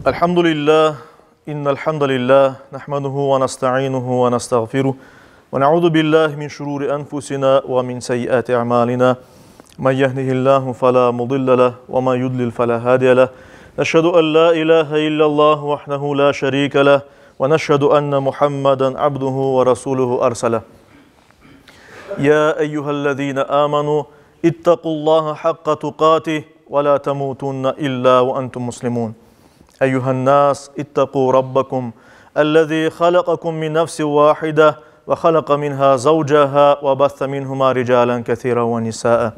الحمد لله إن الحمد لله نحمده ونستعينه ونستغفره ونعوذ بالله من شرور أنفسنا ومن سيئات أعمالنا من يهده الله فلا مضل له وما يضلل فلا هادي له نشهد أن لا إله إلا الله وحده لا شريك له ونشهد أن محمدا عبده ورسوله أرسله يا أيها الذين آمنوا اتقوا الله حق تقاته ولا تموتن إلا وأنتم مسلمون أيها الناس اتقوا ربكم الذي خلقكم من نفس واحدة وخلق منها زوجها وبث منهما رجالا كثيرا ونساء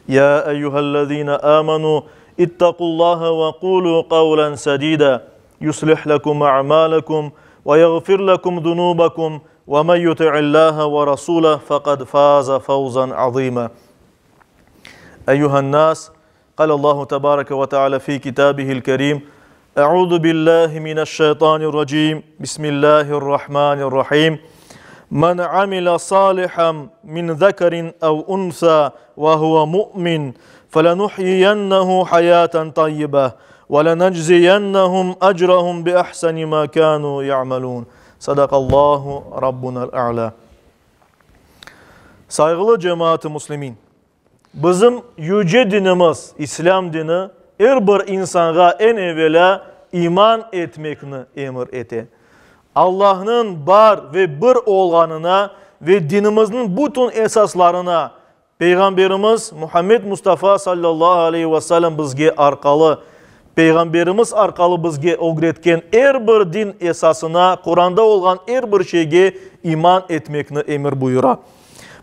يا أيها الذين آمنوا اتقوا الله وقولوا قولا سديدا يصلح لكم أعمالكم ويغفر لكم ذنوبكم ومن يطع الله ورسوله فقد فاز فوزا عظيما أيها الناس قال الله تبارك وتعالى في كتابه الكريم أعوذ بالله من الشيطان الرجيم بسم الله الرحمن الرحيم من عمل صالحا من ذكر أو أنثى وهو مؤمن فلنحيينه حياة طيبة ولنجزينهم أجرهم بأحسن ما كانوا يعملون Sadakallahu Rabbunal A'la. Sayğılı cemaat-ı muslimin! Bizim yüce dinimiz, İslâm dini, er bir insanğa eñ evelâ iman etmekni emir ete. Allahnıñ bar ve bir olğanına ve dinimizniñ bütün esaslarına Peyğamberimiz Muhammed Mustafa sallallahu aleyhi ve sellem bizge arqalı, Peyğamberimiz arqalı bizge ögretken er bir din esasına, Quranda olğan er bir şeyge iman etmekni emir buyura.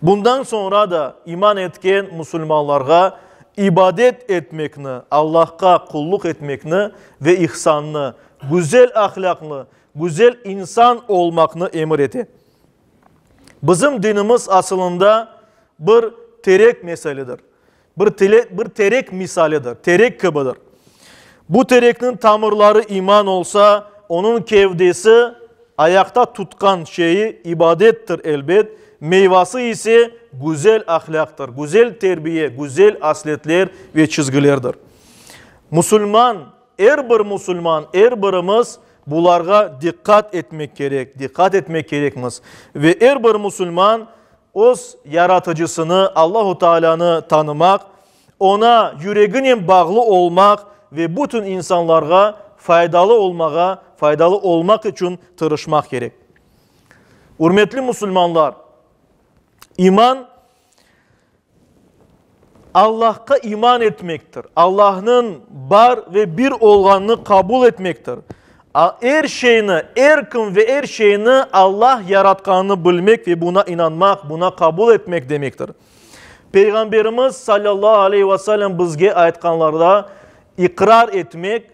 Bundan soñra da iman etken musulmanlarğa ibadet etmekni, Allahqa qulluq etmekni ve ihsannı, güzel ahlâqnı, güzel insan olmaqnı emir ete. Bizim dinimiz asılında bir terek meselidir. Bir, tele, bir terek misalidir, terek kibidir. Bu terekniñ tamırları iman olsa, onıñ kevdesi, ayaqta tutqan şeyi ibadettir elbet, meyvası ise güzel ahlâqtır, güzel terbiye, güzel asletler ve çizgilerdir. Musulman, er bir musulman, er birimiz bularğa diqqat etmek kerek, diqqat etmek kerekmiz. Ve er bir musulman öz Yaratıcısını, Allahu Taalânı tanımaq, Oña yüreginen bağlı olmaq ve bütün insanlarğa faydalı olmağa, faydalı olmaq içün tırışmaq kerek. Ürmetli musulmanlar, iman, Allahqa iman etmektir, Allahnıñ bar ve bir olğanını qabul etmektir. Er şeyni, er kim ve er şeyni Allah yaratqanını bilmek ve buna inanmaq, buna qabul etmek demektir. Peyğamberimiz sallallahu aleyhi ve sellem bizge aytqanlarda iqrar etmek,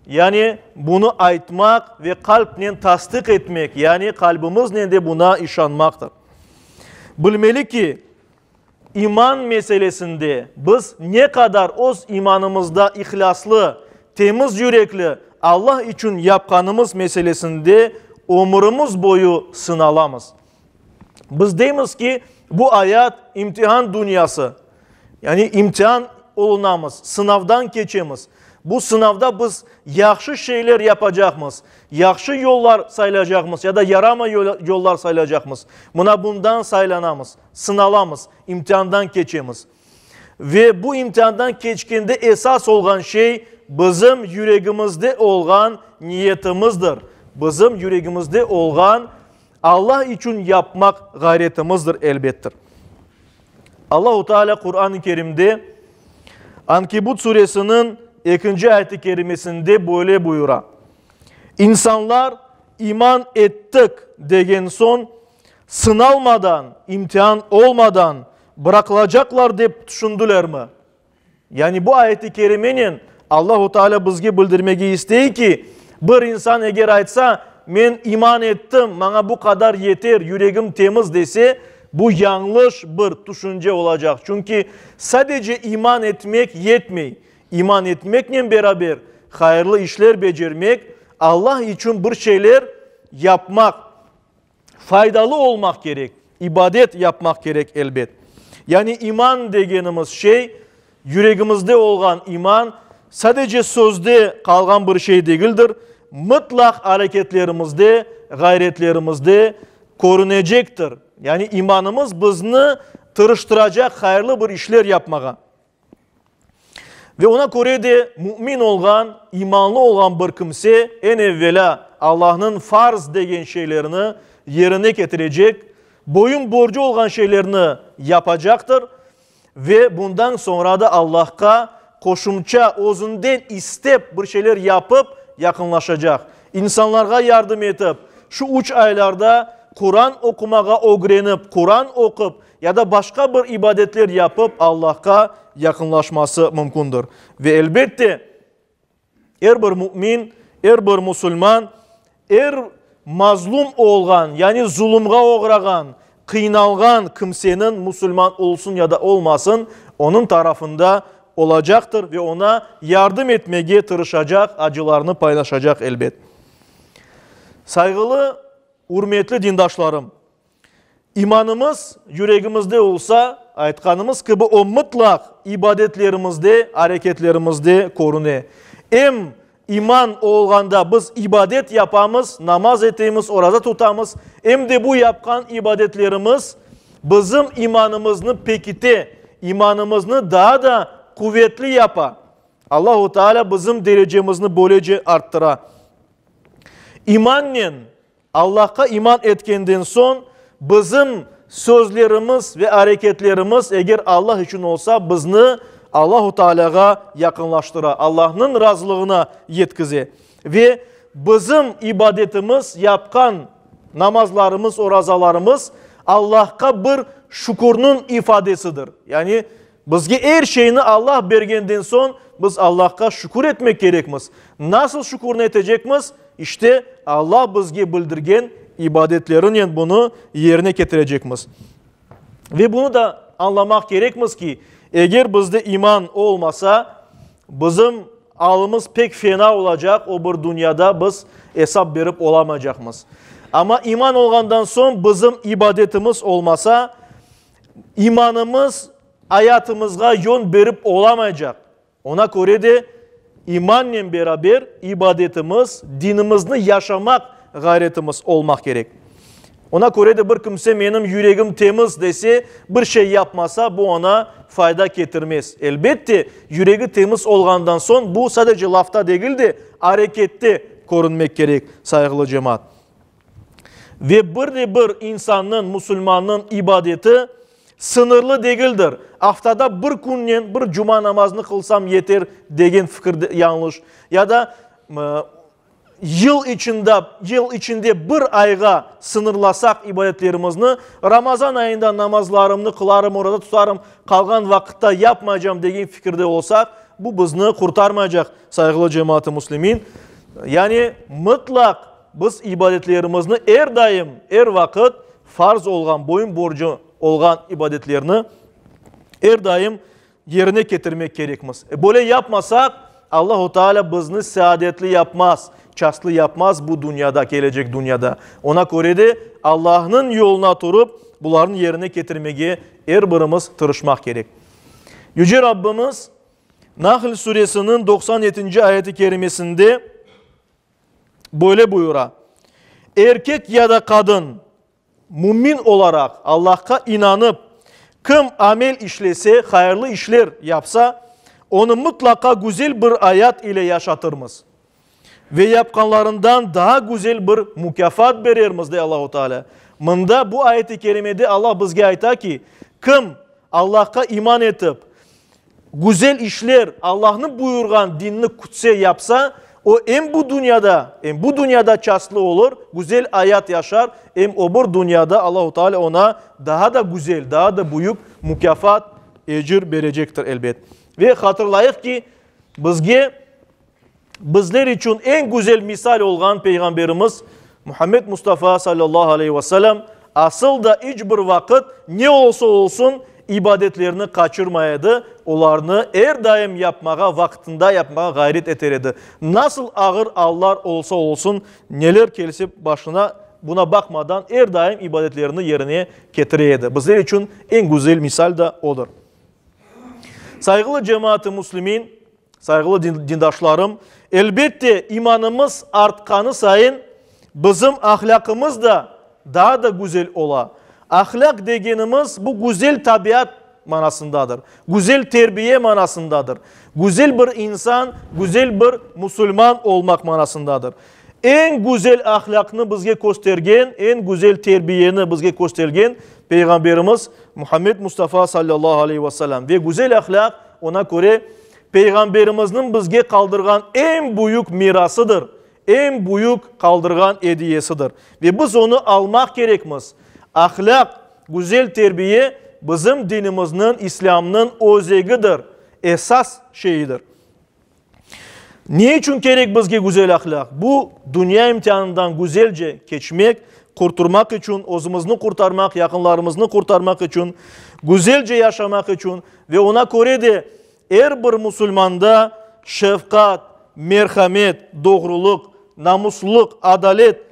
yani bunı aytmaq ve qalpnen tasdiq etmek, yani qalbimiznen de buna işanmaqtır. Bilmeli ki, İman meselesinde biz ne qadar öz imanımızda ihlâslı, temiz yürekli, Allah içün yapqanımız meselesinde ömürimiz boyu sınalamız. Biz deymiz ki, bu ayat imtihan dünyası, yani imtihan olunamız, sınavdan keçemiz. Bu sınavda biz yahşı şeyler yapacaqmız, yahşı yollar saylaycaqmız ya da yaramay yollar saylaycaqmız. Mına bundan saylanamız, sınalamız, imtiandan keçemiz. Ve bu imtiandan keçkende esas olğan şey bizim yüregimizde olğan niyetimizdir, bizim yüregimizde olğan Allah içün yapmaq ğayretimizdir, elbettir. Allahu Teala Quran-ı Kerimde Ankebut suresiniñ ekinci ayet-i kerimesinde böyle buyura, İnsanlar iman ettik degen soñ, sınalmadan, imtian olmadan bıraqılacaqlar dep tüşündilermi? Yani bu ayet-i kerimenen Allahu Teala bizge bildirmege istey ki, bir insan eger aytsa, men iman ettim, maña bu qadar yeter, yüregim temiz dese, bu yañlış bir tüşünce olacaq. Çünki sadece iman etmek yetmey. İman etmeknen beraber hayırlı işler becermek, Allah içün bir şeyler yapmaq, Faydalı olmaq kerek, ibadet yapmaq kerek elbet. Yani iman degenimiz şey, yüregimizde olğan iman, sadece sözde qalğan bir şey degildir, mıtlaq areketlerimizde, ğayretlerimizde körünecektir. Yani imanımız bizni tırıştıracaq hayırlı bir işler yapmağa. Ve ona köre de mümin olğan, imanlı olğan bir kimse eñ evvelâ Allahnıñ farz degen şeylerini yerine ketirecek, boyun borcu olğan şeylerni yapacaqtır ve bundan soñra da Allahqa qoşumça özünden istep bir şeyler yapıp yaqınlaşacaq, insanlarğa yardım etip, şu üç aylarda Quran oqumağa ögrenip, Quran oqup, ya da başqa bir ibadetler yapıp Allahqa yaqınlaşması mümkündir. Ve elbette, er bir mümin, er bir musulman, er mazlum olğan, yani zulumğa oğrağan, qıynalğan kimseniñ, musulman olsun ya da olmasın, onıñ tarafında olacaqtır ve oña yardım etmege tırışacaq, acılarını paylaşacaq, elbet. Sayğılı, ürmetli dindaşlarım! İmanımız yüregimizde olsa, aytqanımız kibi, o mıtlaq ibadetlerimizde, areketlerimizde körüne. Em iman olğanda biz ibadet yapamız, namaz etemiz, oraza tutamız, em de bu yapqan ibadetlerimiz bizim imanımıznı pekite, imanımıznı daa da quvetli yapa. Allahu Teala bizim derecemizni böylece arttıra. İmannen Allahqa iman etkenden soñ, bizim sözlerimiz ve areketlerimiz, eger Allah içün olsa, bizni Allahu Tealâğa yaqınlaştıra, Allahnıñ razılığına yetkize. Ve bizim ibadetimiz, yapqan namazlarımız, orazalarımız Allahqa bir şükürniñ ifadesidir. Yani, bizge er şeyni Allah bergenden soñ, biz Allahqa şükür etmek kerekmiz. Nasıl şükürni etecekmiz? İşte, Alla bizge bildirgen ibadetlerinen bunı yerine ketirecekmiz. Ve bunı da añlamaq kerekmiz ki, eger bizde iman olmasa, bizim alımız pek fena olacaq, o bir dünyada biz esap berip olamaycaqmız. Amma iman olğandan soñ bizim ibadetimiz olmasa, imanımız ayatımızğa yön berip olamaycaq. Oña köre de, imannen beraber ibadetimiz, dinimizni yaşamaq ğayretimiz olmaq kerek. Oña köre de bir kimse menim yüregim temiz dese, bir şey yapmasa, bu oña fayda ketirmez. Elbette, yüregi temiz olğandan soñ, bu sadece lafta degil de, arekette körünmek kerek, sayğılı cemaat. Ve bir de bir insannıñ, musulmannıñ ibadeti sıñırlı degildir. Aftada bir künnen bir cuma namazını qılsam yeter degen fikir de yañlış. Ya da yıl içinde, yıl içinde bir ayğa sıñırlasaq ibadetlerimizni, Ramazan ayında namazlarımnı qılarım, oraza tutarım, qalğan vaqıtta yapmaycam degen fikirde olsaq, bu bizni qurtarmaycaq, sayğılı cemaat-ı müslimin. Yani mıtlaq Biz ibadetlerimizni er daim, er vaqıt farz olğan, boyun borcu olğan ibadetlerni er daim yerine ketirmek kerekmiz. Böyle yapmasaq, Allahu Teala bizni saadetli yapmaz, çastlı yapmaz bu dünyada, kelecek dünyada. Ona köre de Allahnıñ yoluna turıp, bularnı yerine ketirmege er birimiz tırışmaq kerek. Yüce Rabbimiz Nahl suresiniñ 97 ayeti kerimesinde böyle buyura, Erkek ya da qadın, mümin olaraq Allahqa inanıp, kim amel işlese, hayırlı işler yapsa, onı mıtlaqa güzel bir ayat ile yaşatırmız ve yapqanlarından daa güzel bir mukâfat berermiz, dey Allahu Teala. Mında, bu ayet-i kerimede Allah bizge ayta ki, kim Allahqa iman etip, Güzel işler, Allahnıñ buyurğan dinni kütse, yapsa, o em bu dünyada, em bu dünyada çastlı olur, güzel ayat yaşar, em o bir dünyada Allahu Teala oña daa da güzel, daa da büyük mukâfat, ecir berecektir, elbet. Ve hatırlayıq ki, bizge Bizler içün eñ güzel misal olğan Peyğamberimiz Muhammed Mustafa sallallahu aleyhi ve sellem asıl da iç bir vaqıt ne olsa olsun ibadetlerini qaçırmay edi, olarnı er daim yapmağa, vaqtında yapmağa ğayret eter edi. Nasıl ağır allar olsa olsun, neler kelse başına, buna baqmadan er daim ibadetlerini yerine ketire edi. Bizler içün eñ güzel misal da odır. Sayğılı cemaat-ı müslimin! Sayğılı dindaşlarım, elbette, imanımız artqanı sayın, bizim ahlâqımız da daa da güzel ola. Ahlâq degenimiz, bu güzel tabiat manasındadır, güzel terbiye manasındadır, güzel bir insan, güzel bir musulman olmaq manasındadır. Eñ güzel ahlâqnı bizge köstergen, eñ güzel terbiyeni bizge köstergen Peyğamberimiz Muhammed Mustafa sallallahu aleyhi ve sellem. Ve güzel ahlâq, oña köre, Peyğamberimizniñ bizge qaldırğan eñ büyük mirasıdır, eñ büyük qaldırğan ediyesidir. Ve biz onı almaq kerekmiz. Ahlâq, güzel terbiye bizim dinimizniñ, İslâmnıñ özegidir, esas şeyidir. Ne içün kerek bizge güzel ahlâq? Bu, dünya imtianından güzelce keçmek, qurturmaq içün, özümizni qurtarmaq, yaqınlarımıznı qurtarmaq içün, güzelce yaşamaq içün ve oña köre de er bir musulmanda şefqat, merhamet, doğrulıq, namuslılıq, adalet,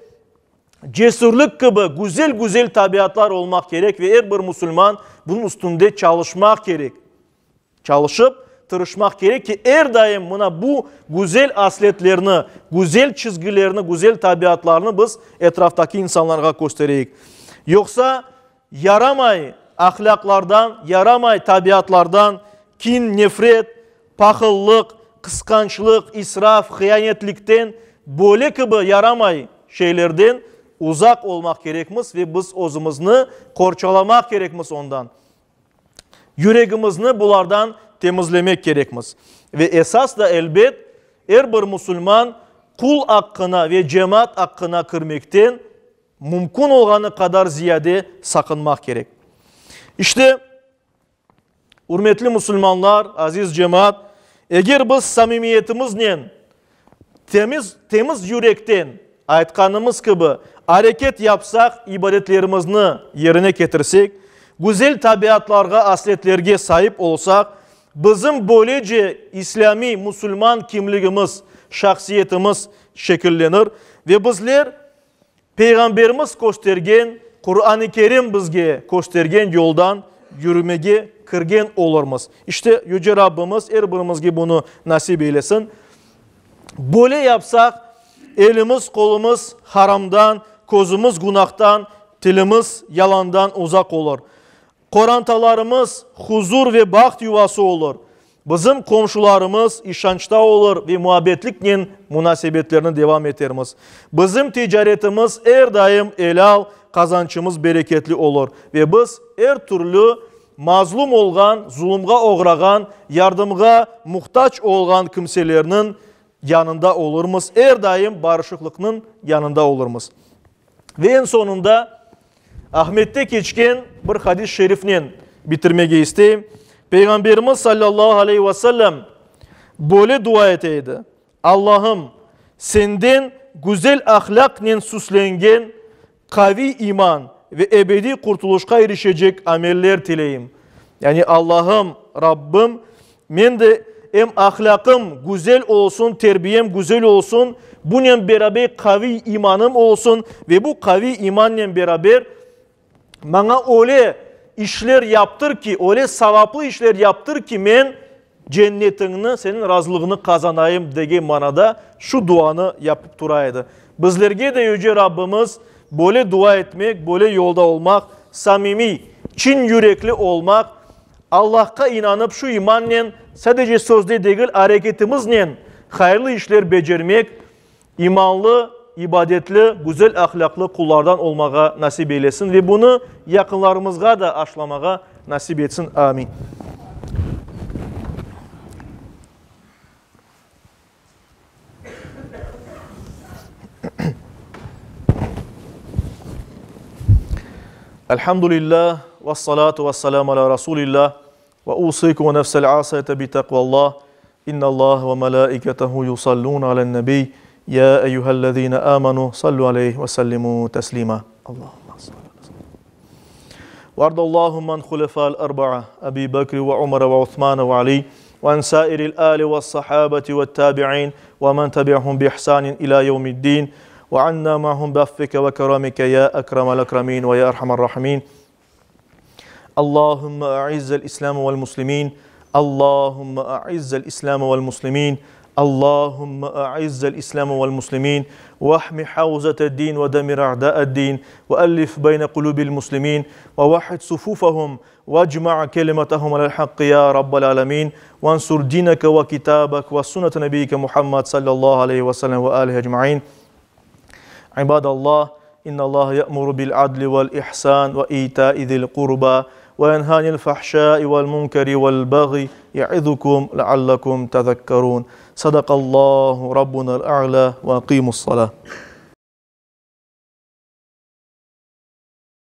cesürlik kibi güzel-güzel tabiatlar olmaq kerek ve er bir musulman bunıñ üstünde çalışmaq kerek. Çalışıp, tırışmaq kerek ki, er daim mına bu güzel asletlerni, güzel çizgilerni, güzel tabiatlarnı biz etraftaki insanlarğa köstereyik. Yoqsa, yaramay ahlâqlardan, yaramay tabiatlardan, kin, nefret, pahıllıq, qısqançlıq, israf, hıyanetlikten, böyle kibi yaramay şeylerden uzaq olmaq kerekmiz ve biz özümizni qorçalamaq kerekmiz ondan. Yüregimizni bulardan temizlemek kerekmiz. Ve esas da, elbet, er bir musulman qul aqqına ve cemaat aqqına kirmekten mümkün olğanı qadar ziyade saqınmaq kerek. İşte, ürmetli musulmanlar, aziz cemaat, eger biz samimiyetimiznen Temiz, temiz yürekten, aytqanımız kibi, areket yapsaq, ibadetlerimizni yerine ketirsek, güzel tabiatlarğa, asletlerge saip olsaq, bizim böylece islâmiy, musulman kimligimiz, şahsiyetimiz şekillenir ve bizler Peyğamberimiz köstergen, Quran-ı Kerim bizge köstergen yoldan yürümege kirgen olurmız. İşte, Yüce Rabbimiz er birimizge bunı nasip eylesin. Böyle yapsaq, elimiz, qolumız haramdan, közümiz günahtan, tilimiz yalandan uzaq olur. Qorantalarımız huzur ve baht yuvası olur. Bizim qomşularımız işançta olur ve muabbetliknen munasebetlerni devam etermiz. Bizim ticaretimiz er daim elâl, qazançımız bereketli olur ve biz er türlü mazlum olğan, zulumğa oğrağan, yardımğa muhtac olğan kimselerniñ yanında olurmız, er daim barışıqlıqnıñ yanında olurmız. Ve eñ soñunda Ahmette keçken bir hadis-i şerifnen bitirmege isteyim. Peyğamberimiz sallallahu aleyhi ve sellem böyle dua ete edi, Allahım, Senden güzel ahlâqnen süslengen qaviy iman ve ebediy qurtulışqa irişecek ameller tileyim. Yani Allahım, Rabbim, Men de em ahlâqım güzel olsun, terbiyem güzel olsun, bunen beraber qaviy imanım olsun ve bu qaviy imannen beraber maña öyle işler yaptır ki, öyle savaplı işler yaptır ki, men cennetiñni, seniñ razılığıñnı qazanayım degen manada şu duanı yapıp tura edi. Bizlerge de Yüce Rabbimiz böyle dua etmek, böyle yolda olmaq, samimiy, çin yürekli olmaq, Allahqa inanıp, şu imannen, sadece sözde degil, areketimiznen hayırlı işler becermek, imanlı, ibadetli, güzel ahlâqlı qullardan olmağa nasip eylesin ve bunı yaqınlarımızğa da aşlamağa nasip etsin. Amin. Elhamdülillah, vessalatu vesselamu ala Rasulillah, ve usikum ve nefsel asiyete bi takvallah, innallah ve melaiketehu yusallun alen nebi, ya eyyühellezine amanu, sallu aleyhi ve sellimu teslima. Allahümme salli ala وارض اللهم عن خلفاء الأربعة أبي بكر وعمر وعثمان وعلي وعن سائر الآل والصحابة والتابعين ومن تبعهم بإحسان إلى يوم الدين وعنا معهم بعفوك وكرمك يا أكرم الأكرمين ويا أرحم الراحمين اللهم أعز الإسلام والمسلمين. Allahümme a'izzel İslâme vel muslimin, Allahümme a'izzel İslâme vel muslimin, vahmi havzete-din ve demir a'da'ed-din, ve ellif beyne kulubil muslimin, ve vahid sufufahum, vecma' kelimetehum alel hakkı ya Rabbel alemin, vansur dineke ve kitabek ve sünnete nebiyike Muhammed sallallahu aleyhi ve sellem ve alihi ecmain. İbadallah, innallaha ya'muru bil adli vel ihsan ve ita'i zil qurba ve yenha anil fahşai vel munkeri vel baghi ya'izukum leallekum tezekkerun. Sadakallahu rabbunal a'la ve aqimus salah.